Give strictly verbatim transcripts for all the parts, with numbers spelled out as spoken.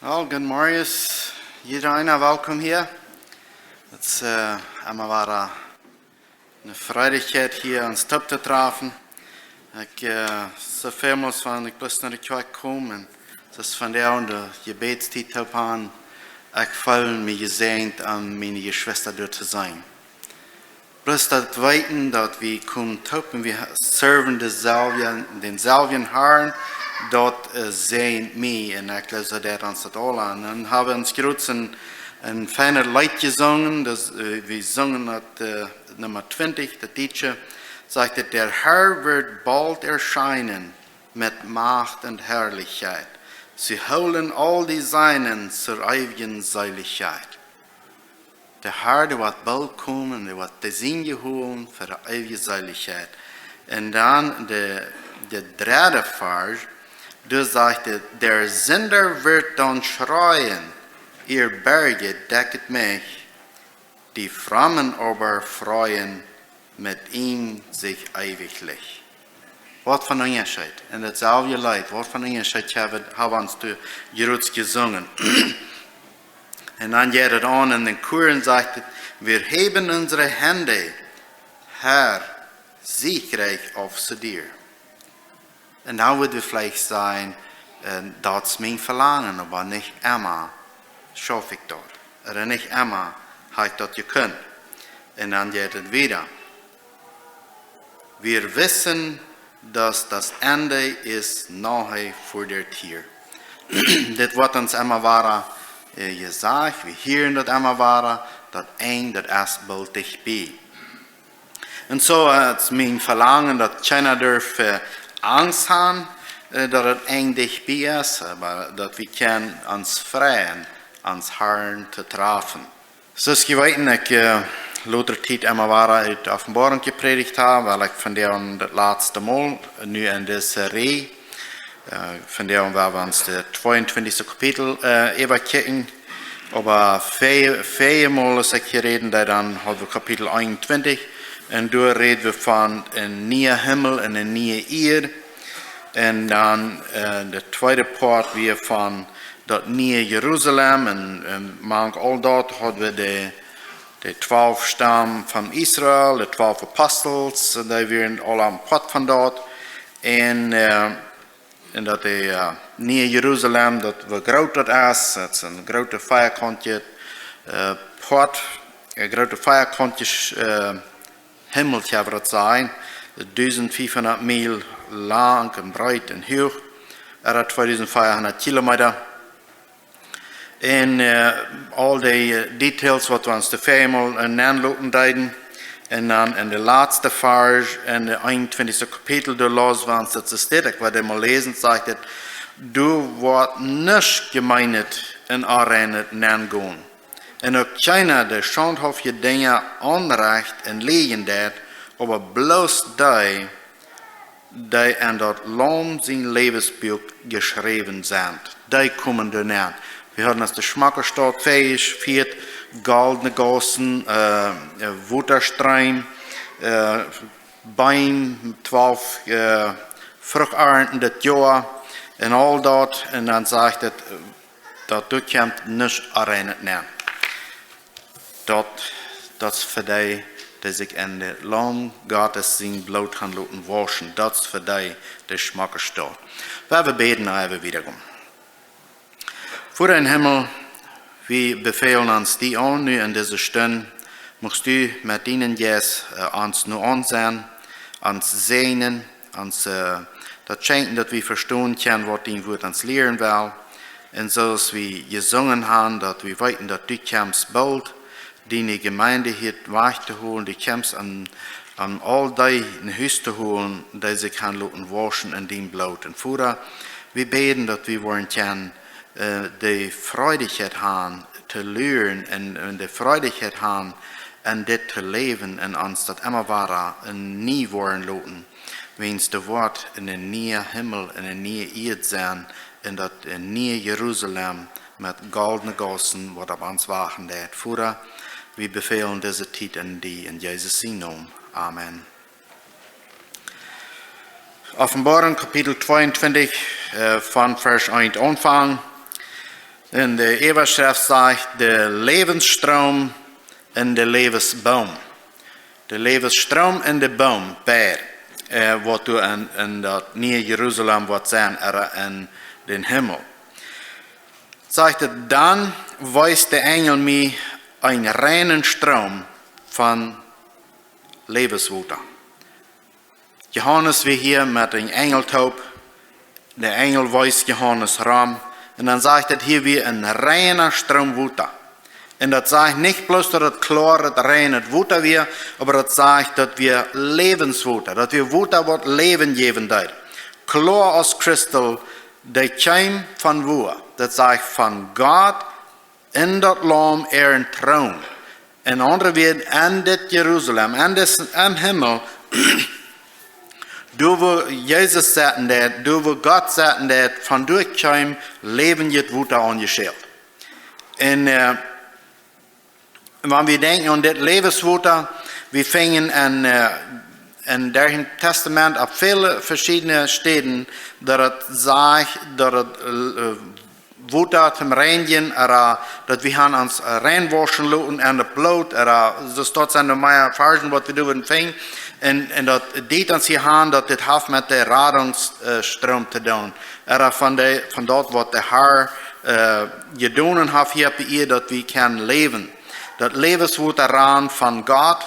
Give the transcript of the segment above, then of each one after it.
Well, good morning. Jieda eena, welkom hia. Et es äh, emma wada eene Freiheit hia ons toop to trafen. Ekj äh, soo väl mol, wan ekj bloos no de Kjoakj kom un daut es vondoag de Jebädstiet toop han, ekj feel mie jesäajent om miene Jeschwista doa to seenen. Bloos daut weeten, daut wie komen toop un wie serven deeselwje, dänselwjen Harn, daut äh, säajent mie un ekj jleew, soo deit ons daut aula. Un dan hab wie ons jrod een, een feinet Leet jesungen, daut äh, wie sungen daut äh, Numma twintich, daut dietsche, sajcht et: Der Herr wird bald erscheinen mit Macht und Herrlichkeit. Sie holen all die Seinen zur ewigen Seligkeit. De Har, dee woat boolt komen, dee woat de Sienen holen fa de eewje Seelichkjeit. Un dan de, de dredde Varsch, doa sajcht et: Der Sünder wird dann schreien: Ihr Berge, decket mich, die Frommen aber freuen mit ihm sich ewiglich. Waut fa een Unjascheet. En dautselwje Leet, waut fa een Unjascheet hab wie, hab wie ons doa jrod jesungen. Un dan jeit et aun en dän Chor un sajcht et: Wir heben unsere Hände, Herr, siegreich auf zu dir. Un dan wudd wie veleicht sajen, äh, daut es mien Velangen, oba nich emma schauf ekj daut. Ooda nich emma hab ekj daut jekunt. Un dan jeit et wieda: Wir wissen, dass das Ende ist nahe vor der Tür. Dit woat ons emma wada äh, jesajcht, wie hieren daut emma wada, daut Enj, daut es boolt dicht bie. Un soo äh, et es mien Velangen, daut kjeena darf äh, Angst han, äh, daut daut Enj dicht bie es, oba daut wie kjennen ons freien, onsen Harn to trafen. Soo aus jie weeten, ekj äh, latste Tiet emma wada ut Openboarunk jeprädicht hab, wiels ekj vondoag daut latste Mol, nu en dise Serie, äh, vondoag woa wie ons daut tweeuntwintichste Kapitel äh, äwakjikjen. Oba väa, väa Mol, aus ekj hia räden deed, dan haud wie Kapitel eenuntwintich. Un doa räd wie von een niea Himmel un eene niee Ieed. Un dan äh, de tweede Poat wia von daut niee Jerusalem. Un, un mank aul daut haud wie de, de twalf Stam von Israel, de twalf Apostels, un dee wieren aul een Poat von daut. Un äh, un daut de äh, niee Jerusalem, daut woo groot daut es, daut es een groote vierkantje äh, Poat, een groote vierkantje äh, Himmel, kjenn wie daut sajen, dusent fiefhundat Miel lang un breet un huach, ooda tweedusent fiefhundat Kilometa. Un äh, aul dee äh, Details waut wie ons de väa Mol äh, nenloten deeden. Un dan en de latste Varsch, en de eenuntwintichste Kapitel, doa laus wie ons daut soo steit, ekj wull daut mol läsen, sajcht et: Doa woat nuscht Jemeenet un Onreinet nengonen. Un uk kjeena, dee schaundhauftje Dinja aunrecht un lieejen deit, oba bloos dee, dee en daut Laum sien Läwensbuak jeschräwen sent, dee komen doa nenn. Wie haben aus de schmocke Staut Fäasch, Fieed, goldne Gaussen, äh, äh, Wotastreem, äh, Beem, twalf äh, Fruchtarnten daut Joa un aul daut. Un dan sajcht et, daut doa kjemt nuscht Onreinet nenn. Daut, daut es fa dee, dee sikj en daut Laum Gottes sien Bloot han loten wauschen. Daut es fa dee de schmocke Staut. Wie bäden, ea wie wieda gonen. Voda em Himmel, wie befälen ons die aun, nu en dise Stund, muchst du met dienen Jeist äh, ons nu aunseenen, ons säajnen, ons äh, daut schenkjen, daut wie vestonen kjennen, waut dien Wuat ons lieren well. Un soo aus wie jesungen haben, daut wie weeten, daut du kjemst boolt, diene Jemeent hia wajch to holen, du kjemst aun, aun aul dee no Hus to holen, dee sikj han loten wauschen en dien Bloot. Un Voda, wie bäden, daut wie woaren kjennen äh, de Freiheit han to lieren un, un de Freiheit han en dit to läwen un ons daut emma wada nie woaren loten. Wiels du woascht en een niea Himmel un eene niee Ieed sennen, un daut een niee Jerusalem met goldne Gaussen, waut opp ons wachten deit. Voda, wie befälen dise Tiet en die, en Jesus sien Nomen. Amen. Openboarunk, Kapitel tweeuntwintich, äh, von Varsch eent aunfangen. En de Äwaschreft sajcht de Läwensstroom en de Läwensboom. De Läwensstroom en de Boom, beid, äh, waut doa en, en daut niee Jerusalem woat sennen, ooda en dän Himmel. Sajcht et: Dan wees de Enjel mie eenen reinen Stroom von Läwenswota. Johanes wia hia met een Enjel toop. De Enjel wees Johanes rom. Un dan sajcht et, hia wia een reina Stroom Wota. Un daut sajcht nich bloos daut et kloa, et reinet Wota wia, oba daut sajcht daut wia Läwenswota. Daut wia Wota waut Läwen jäwen deed. Kloa aus Kristal, dee kjeem von wua? Daut sajcht von Gott en daut Laum äaren Troon. En aundre Wieed, en dit Jerusalem, en dis, em Himmel, doa wua Jesus sitten deed, doa wua Gott sitten deed, von doa kjeem läwendjet Wota aunjeschält. Un, äh, wan wie denkjen aun dit Läwenswota, wie finjen en, äh, en daut Tastament opp väle veschiedne Städen, daut et sajcht, daut et, äh, Wota toom reinjen, ooda daut wie han ons, äh, reinwauschen loten en daut Bloot, ooda soo, daut sent noch mea Varschen waut wie doa wudden finjen. Un, un daut deit ons hia han, daut dit haft met de Radungs-, äh, Stroom to doonen. Ooda von de, von daut waut de Herr, äh, jedonen haft hia opp de Ieed, daut wie kjennen läwen. Daut Läwenswota rant von Gott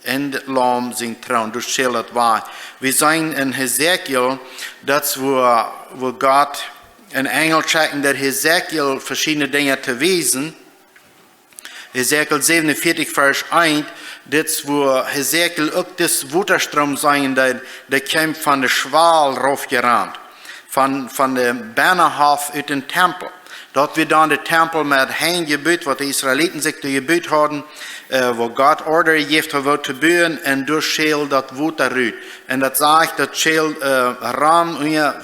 en daut Laum sien Troon, doa schält et wajch. Wie seenen en Hesekiel, daut es wua, wua Gott een Enjel schekjt, om Hesekiel veschiedne Dinja to wiesen. Hesekiel säwenunvieetich, Varsch eent, dit es wua Hesekiel uk dis Wotastroom seenen deed, dee kjeem von de Schwal raufjerant, von, von de Binnenhoff ut dän Tempel. Daut wia dan de Tempel met Henj jebut, waut de Israeliten sikj doa jebut hauden, äh, wua Gott Orda jejäft haud, woo to buen, un doa schält daut Wota rut. Un daut sajcht, daut schält, äh, rom unja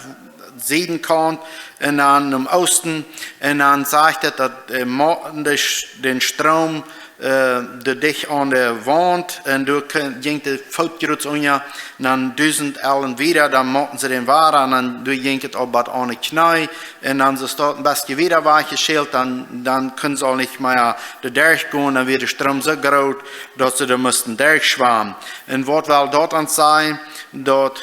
Sieden Kaunt un dan nom Oosten. Un dan sajcht et, daut, äh, mo-, de Sch-, dän Stroom, äh, doa dicht aun de Waunt, un doa kun-, jinkj de Foot jrods unja, un dan dusent Ellen wieda, dan motten see dän wada, un dan doa jinkj et aul bat aun de Kjnee, un dan es daut een bät wieda wajchjeschält, dan, dan kunnen see aul nich mea doa derch gonen, dan wia de Stroom soo groot, daut see doa musten derchschwamen. Un waut well daut dan sajen, daut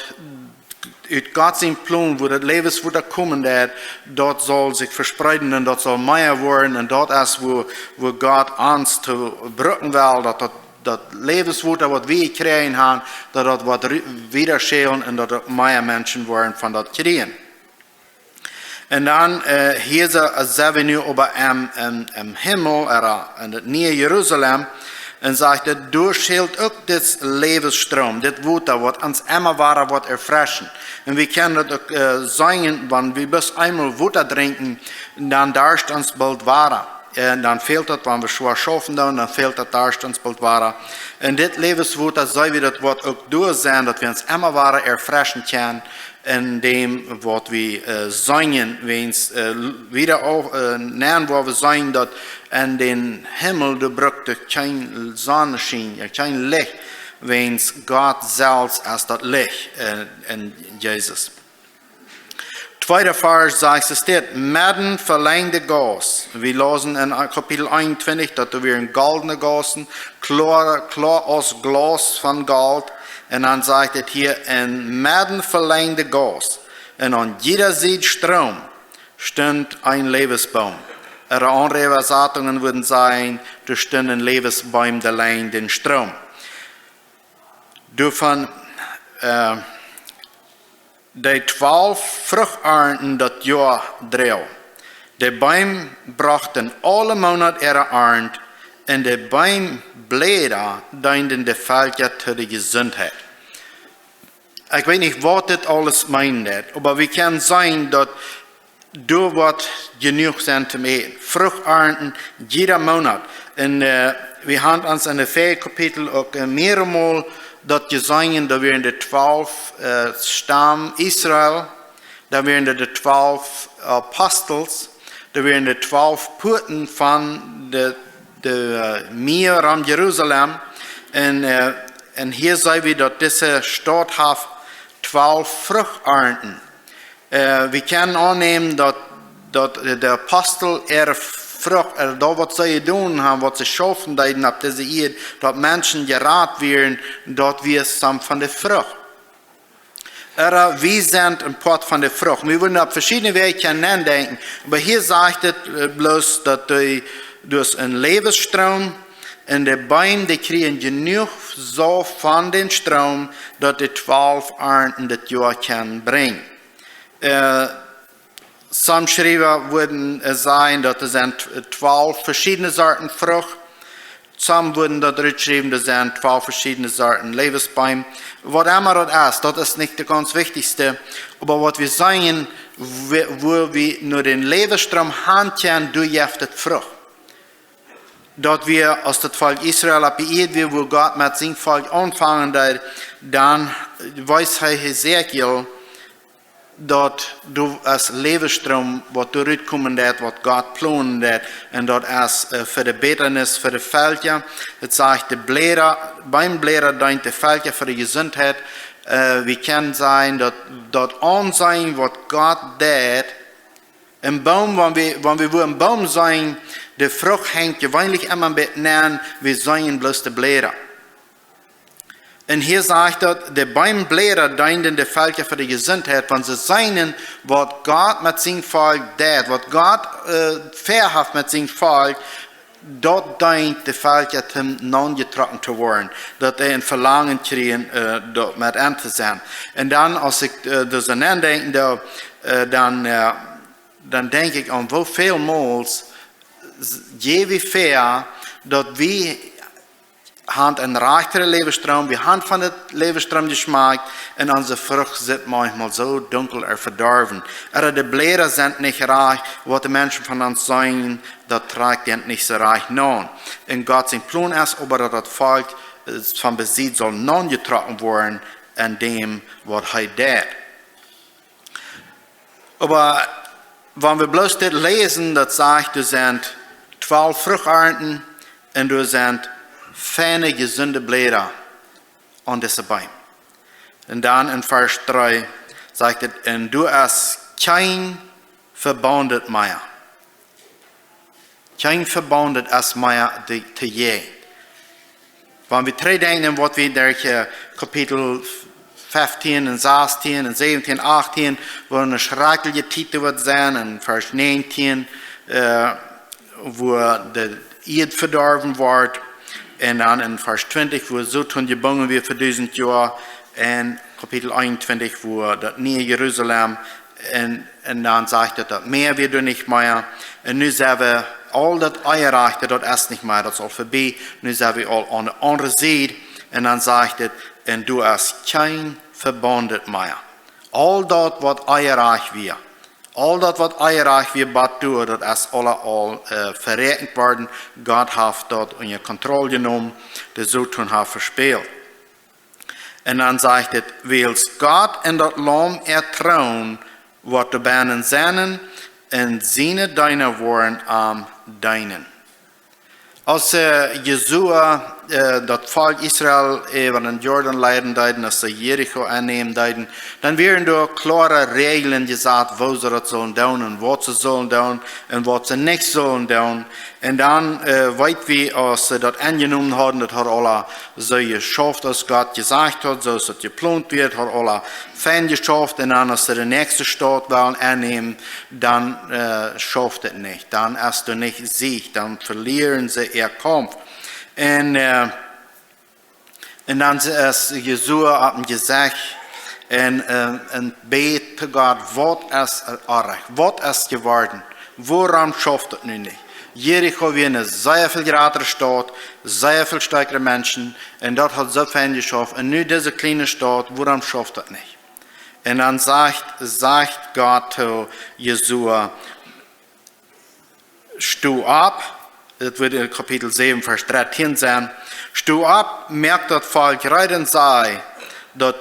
ut Gott sien Plon, wua daut Läwenswota komen deed, daut saul sikj vespreeden un daut saul mea woaren. Un daut es wua, wua Gott ons to brucken well, daut, daut, daut Läwenswota waut wie jekjräajen han, daut daut woat ru-, wieda schälen un daut uk mea Menschen woaren von daut kjrieen. Un dan, äh, hia se-, sent wie nu oba em, em, em Himmel, ooda en daut niee Jerusalem, un sajcht et, doa schält uk dit Läwensstroom, dit Wota, waut ons emma wada woat erfreschen. Un wie kjennen daut uk, äh, seenen, wan wie bloos eemol Wota drinkjen, dan darscht ons boolt wada. Un dan fält daut, wan wie schwoa schaufen doonen, dan fält daut, darscht ons boolt wada. Un dit Läwenswota, soo aus daut woat uk doa sennen, daut wie ons emma wada erfreschen kjennen, en däm waut wie, äh, seenen, wiels, äh, wieda auf, äh, nenn, wua wie seenen, daut en dän Himmel, doa brukt et kjeen Sonneschien, jo, kjeen Licht, wiels Gott selfst es daut Licht, äh, en Jesus. Tweeda Varsch sajcht et dit: Medden velenjd de Gauss. Wie läsen en Kapitel eenuntwintich, daut doa wieren goldne Gaussen, kloa, kloa aus Glaus von Golt. Un dan sajcht et hia: En medden velenjd de Gauss, un aun jieda Sied Stroom stunt een Läwensboom. Ooda aundre Äwasatungen wudden sajen, doa stunden Läwensbeem, dee lenjd dän Stroom. Doavon, äh, dee twalf Fruchtarnten daut Joa droagen. De Beem brochten aule Moonat äare Arnt, un de Beembläda deenden de Velkja to de Jesuntheit. Ekj weet nich, waut dit aules meenen deit, oba wie kjennen seenen, daut doa woat jenuach sennen toom äten. Fruchtarnten, jieda Moonat. Un, äh, wie han ons en de väaje Kapitel uk, äh, mearemol daut jeseenen, doa wieren de twalf, äh, Stam Israel, doa wieren de, de twalf Apostels, doa wieren de twalf Puaten von de, de, äh, Mia rom Jerusalem. Un, äh, un hia seenen wie, daut dise Staut haft twalf Fruchtarnten. Äh, wie kjennen aunnämen, daut daut de Apostel äare Frucht, äh, daut waut see jedonen haben, waut see schaufen deeden opp dise Ieed, daut Menschen jerat wieren, daut wia some von de Frucht. Ooda wie sent een Poat von de Frucht. Wie wudden opp veschiedne Wäaj kjennen nodenkjen, oba hia sajcht et, äh, bloos, daut du, du hast een Läwensstroom un de Beem, dee kjrieen jenuach soo von dän Stroom, daut dee twalf Arnten dit Joa kjennen brinjen. Äh, Some Schriewa wudden, äh, sajen, daut doa sent, äh, twalf veschiedne Sorten Frucht. Some wudden daut rutschriewen, doa sent twalf veschiedne Sorten Läwensbeem. Waut emma daut es, daut es nich daut gaunz wichtichste. Oba waut wie seenen, wo-, wua wie no dän Läwensstroom han kjennen, doa jeft et Frucht. Daut wia, aus daut Volkj Israel opp de Ieed wia, wua Gott met sien Volkj aunfangen deed, dan wees hee Hesekiel, daut doa es Läwensstroom, waut doa rutkomen deed, waut Gott plonen deed. Un daut es, äh, fa de Bätanis, fa de Velkja. Et sajcht, de Bläda, Boombläda deent de Velkja fa de Jesuntheit. Äh, wie kjennen sajen, daut, daut aunseenen, waut Gott deed. Een Boom, wan wie, wan wie wua een Boom seenen, de Frucht henjt jeweenlich emma een bät nenn, wie seenen bloos de Bläda. Un hia sajcht daut, de Boombläda deenden de Velkja fa de Jesuntheit, wan see seenen, waut Gott met sien Volkj deed, waut Gott, äh, väahaft met sien Volkj, daut deent de Velkja toom naunjetrocken to woaren, daut see een Velangen kjrieen, äh, doa met enn to sennen. Un dan, aus ekj, äh, doa soo aun denkj, doa, äh, dan, äh, dan denkj ekj aun, woo väl mol s-, jeft et fa, daut wie han een rajchta Läwensstroom, wie han von dän Läwensstroom jeschmakjt, un onse Frucht sitt maunchmol soo dunkel ooda vedorwen. Ooda de Bläda sent nich rajcht, waut de Menschen von ons sajen, daut trakjt an nich soo rajcht naun. Un Gott sien Plon es oba, daut daut Volkj, äh, von besied saul naunjetrocken woaren aun däm, waut hee deed. Oba wan wie bloos dit läsen, daut sajcht, doa sent twalf Fruchtarnten un doa sent feine, jesunde Bläda aun dise Beem. Un dan en Varsch dree sajcht et, un doa es kjeen Vebaunt mea. Kjeen Vebaunt es mea de, to je. Wan wie trigj denkjen, waut wie derch, äh, Kapitel fieftieen un sastieen un säwentieen, achttieen, wua ne schrakjliche Tiet woat sennen, en Varsch näajentieen, äh, wua de Ieed vedorwen woat, un dan en Varsch twintich, wua Soton jebungen woat fa dusent Joa, un Kapitel eenuntwintich, wua daut niee Jerusalem, un, un dan sajcht et, daut Mäa wia doa nich mea. Un nu sent wie, aul daut Onjerajchte, daut es nich mea, daut es aul verbie. Nu sent wie aul aun de aundre Sied. Un dan sajcht et, un doa es kjeen Vebaunt mea. Aul daut, waut onjerajcht wia, aul daut, waut onjerajcht wia, bat doa, daut es aula aul, äh, veräakjent worden. Gott haft daut unja Kontroll jenomen. De Soton haft vespält. Un dan sajcht et, wiels Gott un daut Laum äa Troon woat doa bennen sennen, un siene Deena woaren am deenen. Aus, äh, Josua, äh, daut Volkj Israel äwa dän Jordan leiden deed, aus see Jericho ennämen deeden, dan wieren doa kloare Räajlen jesat, woo see daut sullen doonen un waut see sullen doonen un waut see nich sullen doonen. Un dan, äh, weet wie, aus see daut aunjenomen hauden, daut haud aula soo jeschauft, aus Gott jesajcht haud, soo aus daut jeplont wia, haud aula fein jeschauft. Un dan, aus see de näakjste Staut wullen ennämen, dan, äh, schauft et nich. Dan es doa nich Sieg, dan velieren see äa Kaumf. Un, äh, un dan es Josua opp een Jesecht un, äh, un bät to Gott, waut es orrajcht, waut es jeworden, wuarom schauft daut nu nich? Jericho wia eene sea väl jratre Staut, sea väl stoakjre Menschen, un daut haud soo fein jeschauft. Un nu dise kjliene Staut, wuarom schauft daut nich? Un dan sajcht, sajcht Gott to Josua, sto opp, daut woat en Kapitel säwen, Varsch drettieen sennen. Sto opp, moak daut Volkj reed un saj, daut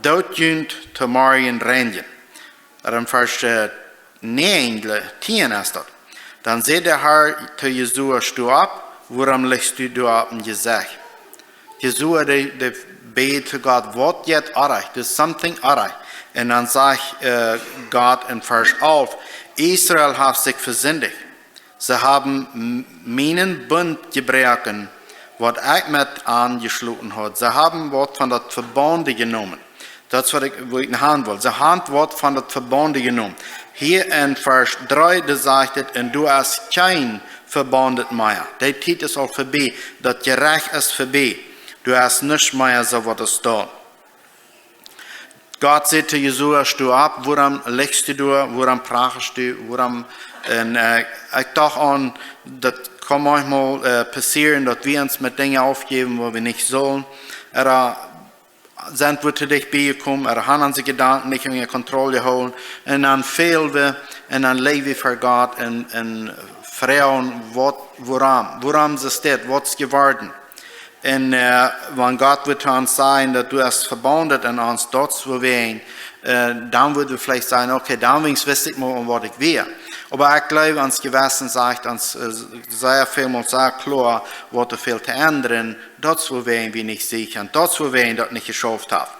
doot junt to morjen reinjen. Dan Varsch, äh, näajentieen es daut. Dan säd de Herr to Josua, sto opp, wuarom lichst du doa opp een Jesecht? Josua, dee, dee bät to Gott, waut jeit orrajcht, there's something orrajcht. Un dan sajcht äh, Gott en Varsch alf: Israel haft sikj vesindicht. See haben m- mienen Bunt jebroaken, waut ekj met an jeschloten haud. See haben waut von daut Vebonde jenomen. Daut es waut ekj, wua ekj han well. See haben waut von daut Vebonde jenomen. Hia en Varsch dree, doa sajcht et: Un doa es kjeen Vebondet mea. Dee Tiet es aul vebie. Daut Jerecht es vebie. Doa es nuscht mea soo waut es doa. Gott säd to Josua: Sto opp, wuarom lichst du doa, wuarom prachst du, wuarom? Un äh, ekj docht aun, daut kaun maunchmol äh, passieren, daut wie ons met Dinja aufjäwen, wua wie nich sullen. Ooda sent wie to dicht biejekomen, ooda han onse Jedanken nich unja Kontroll jehoolen. Un dan fäl wie, un dan lä wie ver Gott un, un froagen: Waut, wuarom? Wuarom es dit? Waut es jeworden? Un äh, wan Gott wudd to ons sajen, daut doa es Vebondet en ons, daut es wua wie een, äh, dan wudd wie veleicht sajen: Okay, dan weens wist ekj mau, om waut ekj wia. Oba ekj jleew, ons Jewessen sajcht ons äh, sea välmol sea kloa, waut doa fält to endren. Daut es wua wie een, wie nich secha sent. Daut es wua wie een, daut nich jeschauft haft.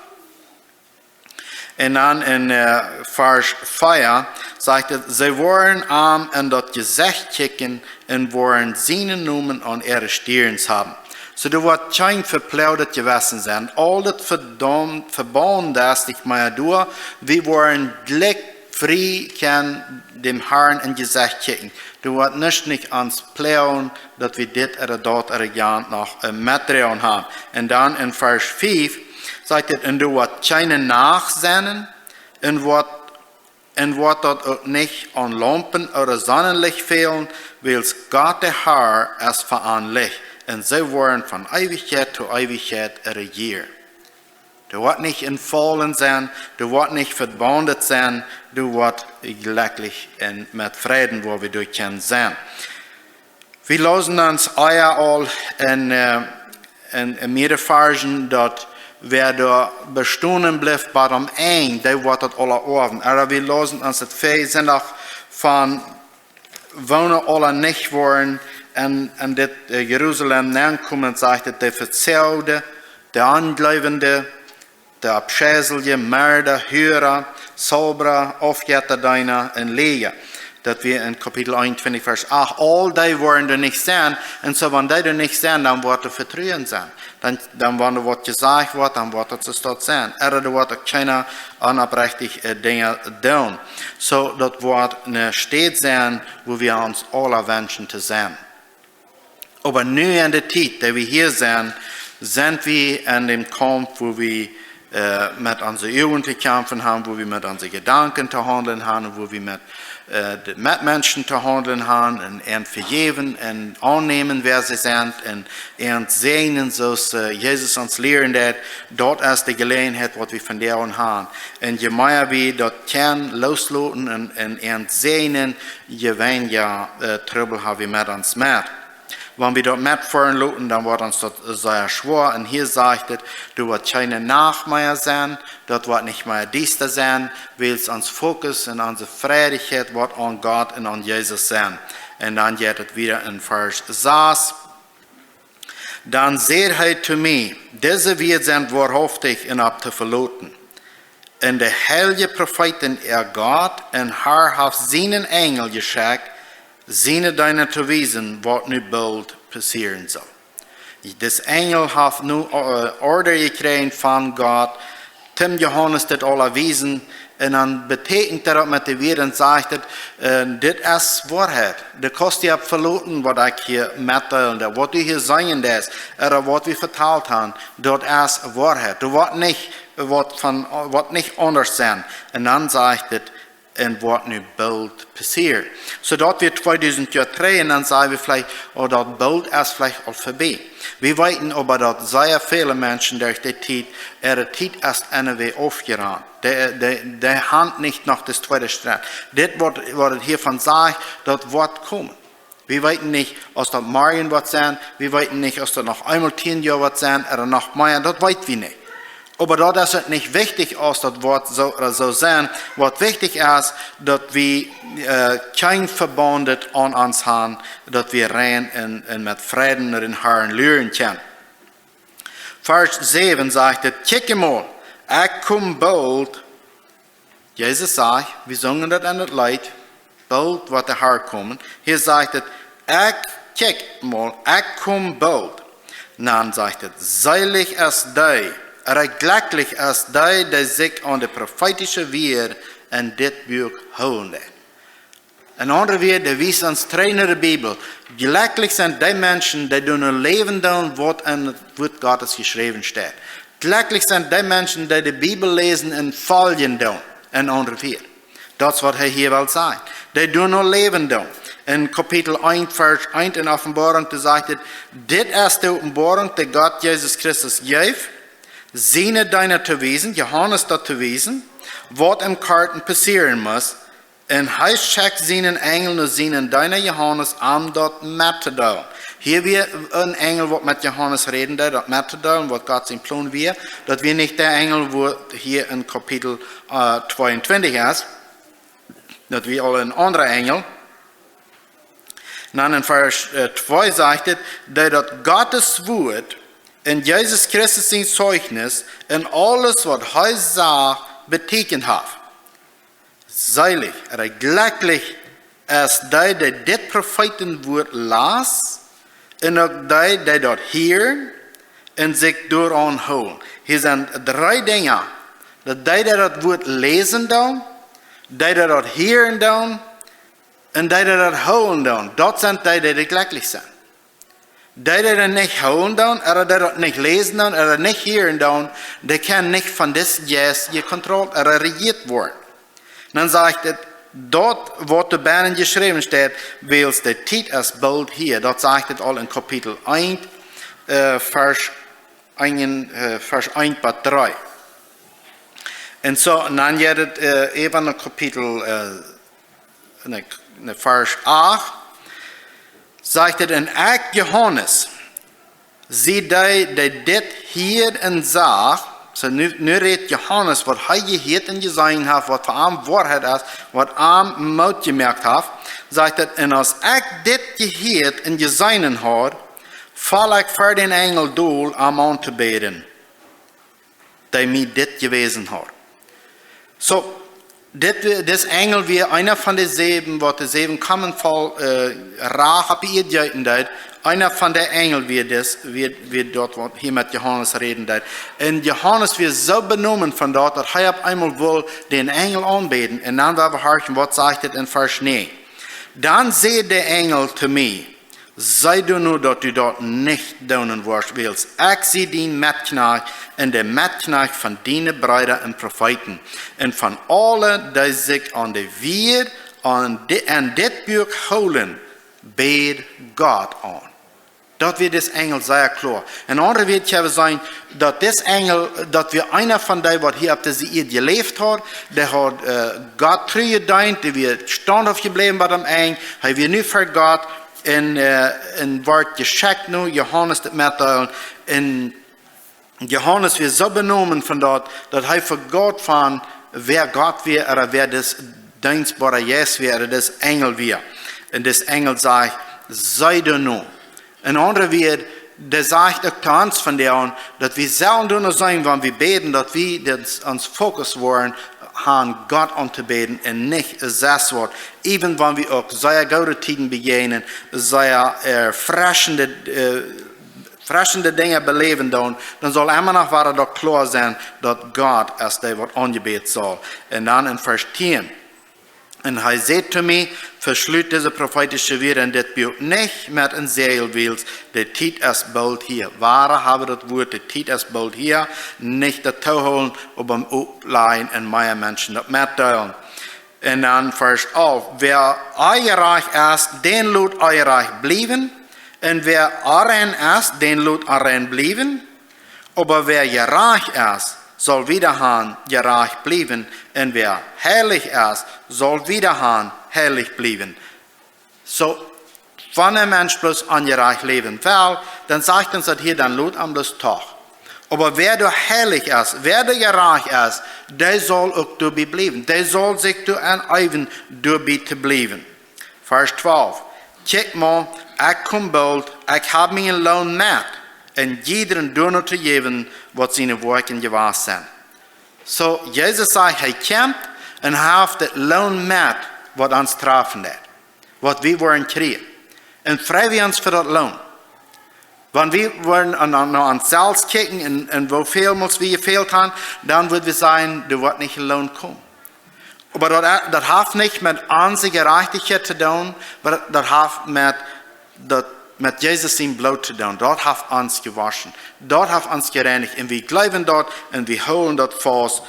Un dan en äh, Varsch vea sajcht et: See woaren am en daut Jesecht kjikjen un woaren sienen Nomen aun äare Stirns haben. Soo, doa woat kjeen veploadet Jewessen sennen. Aul daut Vedom- Vebonde es nich mea doa. Wie woaren jlikj frie kjennen däm Harn en Jesecht kjikjen. Doa woat nuscht nich ons ploagen, daut wie dit ooda daut ooda jant noch äh, metdroagen haben. Un dan en Varsch fief sajcht et: Un doa woat kjeene Nacht sennen, un woat, un woat daut uk nich aun Laumpen ooda Sonnenlicht fälen, wiels Gott de Har es fa an Licht, un see woaren von Eewichkjeit to Eewichkjeit rejieren. Doa woat nich een Faulen sennen, doa woat nich Vebondet sennen, doa woat jlekjlich un met Fräd, wua wie doa kjennen sennen. Wie läsen ons ea aul en, äh, en, en mierere Varschen, daut wäa doa bestonen blift bat aum Enj, dee woat daut aula oawen. Ooda wie läsen ons daut väa Sindach von woone aula nich woaren en, en dit äh, Jerusalem nenkomen, sajcht et: De Vezoagde, de Onjleewende, de Aufscheiselje, Merda, Hura, Zaubra, Aufjettadeena un Lieja. Daut wia en Kapitel eenuntwintich, Varsch acht. Aul dee woaren doa nich sennen. Un soo, wan dee doa nich sennen, dan woat doa Vetruen sennen. Dan, dan wan doa waut jesajcht woat, dan woat daut soo staut sennen. Ooda doa woat uk kjeena onoprechtje äh, Dinja doonen. Soo, daut woat eene Städ sennen, wua wie ons aula wenschen to sennen. Oba nu en de Tiet, daut wie hia sent, sent wie en däm Kaumf, wua wie äh, met onse Uagen to kjamfen haben, wua wie met onse Jedanken to haundlen haben, wua wie met äh, de Metmenschen to haundlen haben un an vejäwen un aunnämen, wäa see sent, un an säajnen, soo aus äh, Jesus ons lieren deed. Daut es de Jeläajenheit, waut wie vondoag haben. Un je mea wie daut kjennen loosloten un, un an säajnen, je weinja äh, Trubbel ha wie met ons met. Wan wie daut metfoaren loten, dan woat ons daut sea schwoa. Un hia sajcht et: Doa woat kjeene Nacht mea sennen, daut woat nich mea diesta sennen, wiels ons Fokus un onse Freidichkjeit woat aun Gott un aun Jesus sennen. Un dan jeit et wieda en Varsch sas. Dan säd hee to mie: Dise Wieed sent woarhauftich un opp to veloten. Un de heilje Profeeten äa Gott un Har haft sienen Enjel jeschekjt, siene Deena to wiesen, waut nu boolt passieren saul. Dis Enjel haft nu äh, Orda jekjräajen von Gott, toom Johanes dit aula wiesen. Un dan betäkjent daut met de Wieed, sajcht et: äh, Dit es Woarheit. Du kaust die opp veloten, waut ekj hia metdeelen doo, waut du hia sajen deist, ooda waut wie vetalt haben, daut es Woarheit. Doa woat nich waut von, woat nich aundasch sennen. Un dan sajcht et: Un woat nu boolt passieren. Soo daut wia tweedusent Joa trigj, un dan saj wie veleicht: Oh, daut boolt es veleicht aul vebie. Wie weeten oba, daut sea väle Menschen derch de Tiet, äare Tiet es enne Wäaj aufjerant. Dee, dee, dee haben nich noch daut tweede Stritt. Dit, waut, waut et hia von sajcht, daut woat komen. Wie weeten nich, aus daut morjen woat sennen. Wie weeten nich, aus daut noch eemol tieen Joa woat sennen ooda noch mea. Daut weet wie nich. Oba daut es uk nich wichtich, aus daut woat soo ooda soo sennen. Waut wichtich es, daut wie äh, kjeen Vebondet aun ons haben, daut wie rein un, un met Fräd no dän Harn luren kjennen. Varsch säwen sajcht et: Kjikj emol, ekj kom boolt, Jesus säd, wie sungen daut en daut Leet, boolt woat de Har komen. Hia sajcht et: "Ekj, kjikj mol, ekj kom boolt." Dan sajcht et: "Seelich es dee, ooda jlekjlich es dee, dee sikj aun de profeetische Wieed en dit Buak hoolen deit." En aundre Wieed, dee wiest ons trigj no de Bibel. Jlekjlich sent dee Menschen, dee doonen läwen doonen, waut en daut Wuat Gottes jeschräwen steit. Jlekjlich sent dee Menschen, dee de Bibel läsen un foljen doonen. En aundre Wieed. Daut es waut hee hia well sajen. Dee doonen läwen doonen. En Kapitel eent, Varsch eent en Openboarunk, doa sajcht et: "Dit es de Openboarunk, dee Gott Jesus Christus jeef, siene Deena to wiesen", Johanes daut to wiesen, "waut em Korten passieren must. Un hee schekjt sienen Enjel no sienen Deena Johanes, am daut mettodeelen." Hia wia een Enjel, waut met Johanes räden deed, daut mettodeelen, waut Gott sien Plon wia. Daut wia nich de Enjel, waut hia en Kapitel, äh, tweeuntwintich es. Daut wia aul een aundra Enjel. Dan en Varsch, äh, twee sajcht et, daut daut Gottes Wuat un Jesus Christus sien Zeichnis un aules, waut hee sach, betieekjent haft. Seelich, ooda jlekjlich es dee, dee dit Profeetenwuat last, un uk dee, dee daut hieren un sikj doaraun hoolen. Hia sent dree Dinja. Daut dee, dee daut Wuat läsen doonen, dee, dee daut hieren doonen, un dee, dee daut hoolen doonen. Daut sent dee, dee jlekjlich sent. Dee, dee daut nich hoolen doonen, ooda dee daut nich läsen doonen, ooda nich hieren doonen, dee kjennen nich von dis Jeist jekontrollt ooda rejieet woaren. Dan sajcht et, daut waut doa bennen jeschräwen steit, wiels de Tiet es boolt hia. Daut sajcht et aul en Kapitel eent, äh, Varsch eent, äh, Varsch eent bat dree. Un soo, un dan jeit et, äh, äwa no Kapitel, äh, ne, ne Varsch acht, sajcht et: "Un ekj, Johanes, sie dee, dee dit hieed un sach." Soo, nu, nu rät Johanes, waut hee jehieet un jeseenen haft, waut fa am Woarheit es, waut am Moot jemoakt haft. Sajcht et: "Un aus ekj dit jehieet un jeseenen haud, foll ekj ver dän Enjel dol, am auntobäden, dee mie dit jewäsen haud." Soo, dit, dis Enjel wia eena von de säwen, waut de säwen Komen voll, äh, Rach opp de Ieed jeeten deed. Eena von de Enjel wia dis, wia, wia daut, waut hia met Johanes räden deed. Un Johanes wia soo benomen von daut, daut hee opp eemol wull dän Enjel aunbäden. Un dan woa wie horchen, waut sajcht et en Varsch näajen. Dan säd de Enjel to mie: "See doano, daut du daut nich doonen woascht, wiels ekj sie dien Metkjnajcht un de Metkjnajcht von diene Breeda un Profeeten, un von aule, dee sikj aun de Wieed aun di-, aun dit Buak hoolen, bäd Gott aun." Daut wia dis Enjel sea kloa. En aundre Wieed kjenn wie sajen, daut dis Enjel, daut wia eena von dee, waut hia opp dise Ieed jeläft haud, dee haud, äh, Gott tru jedeent, dee wia staunthauft jebläwen bat aum Enj, hee wia nu ver Gott, un, äh, un wort jeschekjt no Johanes daut mettodeelen. Un Johanes wia soo benomen von daut, daut hee vegott von wäa Gott wia, ooda wäa dis deenstboara Jeist wia, ooda dis Enjel wia. Un dis Enjel sajcht: "See doano." En aundre Wieed, dee sajcht uk to ons von doa, daut wie sellen doano sennen, wan wie bäden, daut wie ons, ons Fokus woaren, aun Gott auntobäden un nich sest waut. Even wan wie uk sea goode Tieden bejäajnen, sea erfreschende, äh, erfreschende Dinja beläwen doonen, dan saul emma noch wada daut kloa sennen, daut Gott es dee, waut aunjebäden saul. Un dan en Varsch tieen. Un hee säd to mie: "Veschlut dise profeetische Wieed en dit Buak nich met een Säajel, wiels de Tiet es boolt hia." Wada hab wie daut Wuat, de Tiet es boolt hia, nich daut toohoolen, oba oplajen un mea Menschen daut metdeelen. Un dan Varsch alf: "Wäa onjerajcht es, dän lot onjerajcht bliewen, un wäa onrein es, dän lot onrein bliewen, oba wäa jerajcht es, saul wiedahan jerajcht bliewen, un wäa heilich es, saul wiedahan heilich bliewen." Soo, wan een Mensch bloos onjerajcht läwen well, dan sajcht ons daut hia, dan lot am bloos doch. Oba wäa doa heilich es, wäa doa jerajcht es, dee saul uk doabie bliewen. Dee saul sikj doa aunhoolen, doabie to bliewen. Varsch twalf: "Kjikj mau, ekj kom boolt, ekj hab mienen Loon met, un jiedrem doano to jäwen, waut siene Woakjen jewast sent." Soo, Jesus sajcht, hee kjemt, Un haft daut Loon met, waut ons trafen deit, waut wie woaren kjrieen. Un frei wie ons fa daut Loon. Wan wie woaren no, no ons selfst kjikjen un, un woo väl mol wie jefält haben, dan wudd wie sajen, doa woat nich een Loon komen. Oba daut, daut haft nich met onse Jerajchtichkjeit to doonen, oba daut haft met, daut met Jesus sien Bloot to doonen. Daut haft ons jewoschen. Daut haft ons jereinicht. Un wie jleewen daut un wie hoolen daut faust.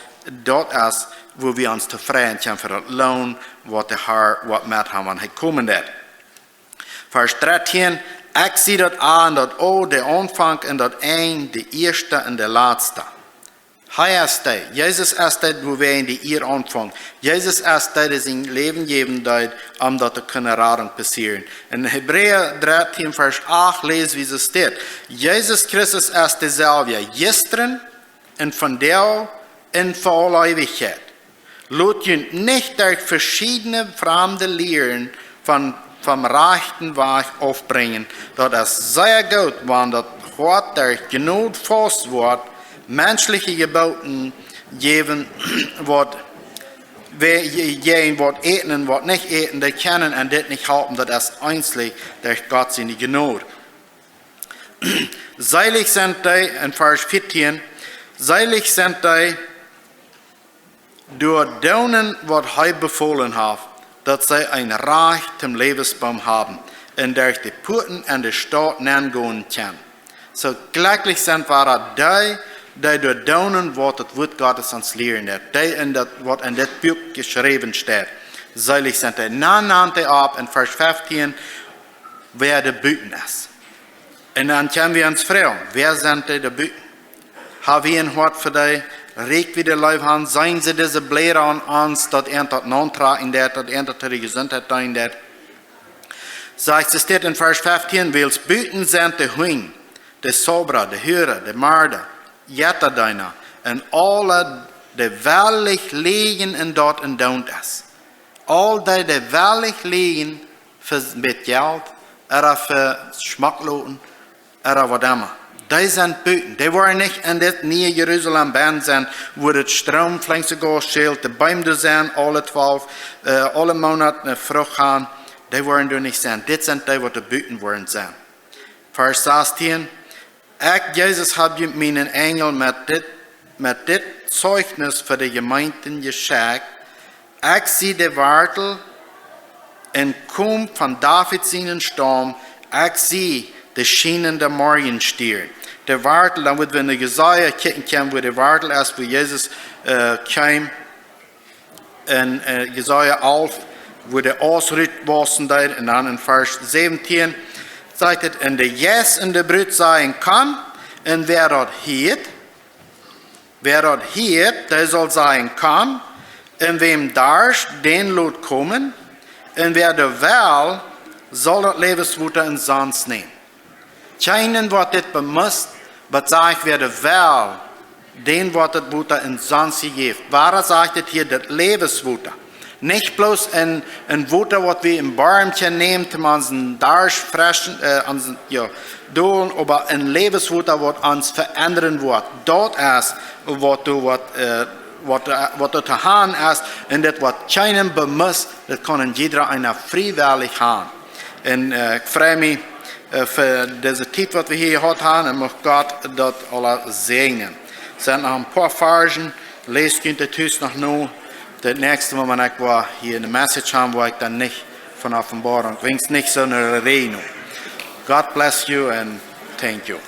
Daut es, woo wie ons tofräd kjennen fa daut Loon, waut de Herr woat met haben, wan hee komen deit. Varsch dartieen: Ekj sie daut A un daut O, de Aunfank un daut Enj, de Ieeschta un de Latsta. Hee es dee. Jesus es dee, wua wie en de Ea aunfangen. Jesus es dee, dee sien Läwen jäwen deed, om daut to kjennen Radunk passieren. En Hebräa dartieen, Varsch acht, läs wie daut steit: Jesus Christus es deeselwja jistren un vondoag un fa aule Eewichkjeit. Lot junt nich derch veschiedne framde Lieren von, vom rajchten Wajch aufbrinjen. Daut es sea goot, wan daut Hoat derch Jnod faust woat. Menschelje Jebooten jäwen, waut, wäa-, jäajen waut äten un waut nich äten, dee kjennen en dit nich halpen. Daut es eensich derch Gott siene Jnod. Seelich sent dee, en Varsch vieetieen, seelich sent dee, doa doonen waut hee befolen haft, daut see een Rajcht toom Läwensboom haben un derch de Puaten en de Staut nengonen kjennen. Soo jlekjlich sent wada dee, dee doa doonen waut daut Wuat Gottes ons lieren deit, dee en daut, waut en dit Buak jeschräwen steit. Seelich sent dee. Dan nant hee opp en Varsch feftieen, wäa doa buten es. Un dan kjenn wie ons froagen, wäa sent dee doa buten? Ha wie een Hoat fa dee? Rieekj wie dee Leew aun? Seenen see dise Bläda aun ons, daut eent daut nauntrakjen deit, daut eent daut to de Jesuntheit deenen deit? Sajcht et dit en Varsch feftieen: Wiels buten sent de Hunj, de Zaubra, de Hura, de Marda, Jettadeena, un aule, dee wellich lieejen en daut en doont es. Aul dee, dee wellich lieejen fa een bät Jelt, ooda fa Schmack loten, ooda waut emma. Dee sent buten. Dee woaren nich en dit niee Jerusalem bennen sennen, wua daut Stroom flinks goot schilt, de Beem doa sent, aule twalf, äh, aule Moonat ne Frucht haben. Dee woaren doa nich sennen. Dit sent dee, waut doa buten woaren sennen. Varsch sastieen: Ekj, Jesus, hab junt mienen Enjel met dit, met dit Zeichnis fa de Jemeenten jeschekjt. Ekj sie de Wartel un kom von David sienen Staum. Ekj sie de schienende Morjestierna. De Wartel, dan woa wie en Jesaja kjikjen kjennen, wua de Wartel es, wua Jesus, äh, kjeem. En, äh, Jesaja alf, wua de Aust rut wausen deed. Un dan en Varsch säwentieen sajcht et: Un de Jeist un de Brut sajen: Komm. Un wäa daut hieet, wäa daut hieet, dee saul sajen: Komm. Un wäm darscht, dän lot komen. Un wäa doa well, saul daut Läwenswota umsonst nämen. Kjeenen woat dit bemust, oba sajcht, wäa doa well, dän woat daut Wota umsonst jejäft. Wuarom sajcht et hia daut Läwenswota? Nich bloos een, een Wota, waut wie em Bormkje nämen, om onsen Darscht freshen, äh, onsen, jo, doolen, oba een Läwenswota, waut ons veendren woat. Daut es, waut doa, waut, äh, waut, äh, waut doa to haben es, un daut woat kjeenen bemust, daut kaun een jieda eena friewellich haben. Un, äh, ekj frei mie, äh, fa dise Tiet, waut wie hia jehaut haben, un mucht Gott daut aula säajnen. Sent noch een poa Varschen, läst junt daut tus noch no. Daut näakjste Mol, wan ekj woa hia eene Message haben, woa ekj dan nich von Openboarunk, wiels nich soo eene Rede. God bless you and thank you.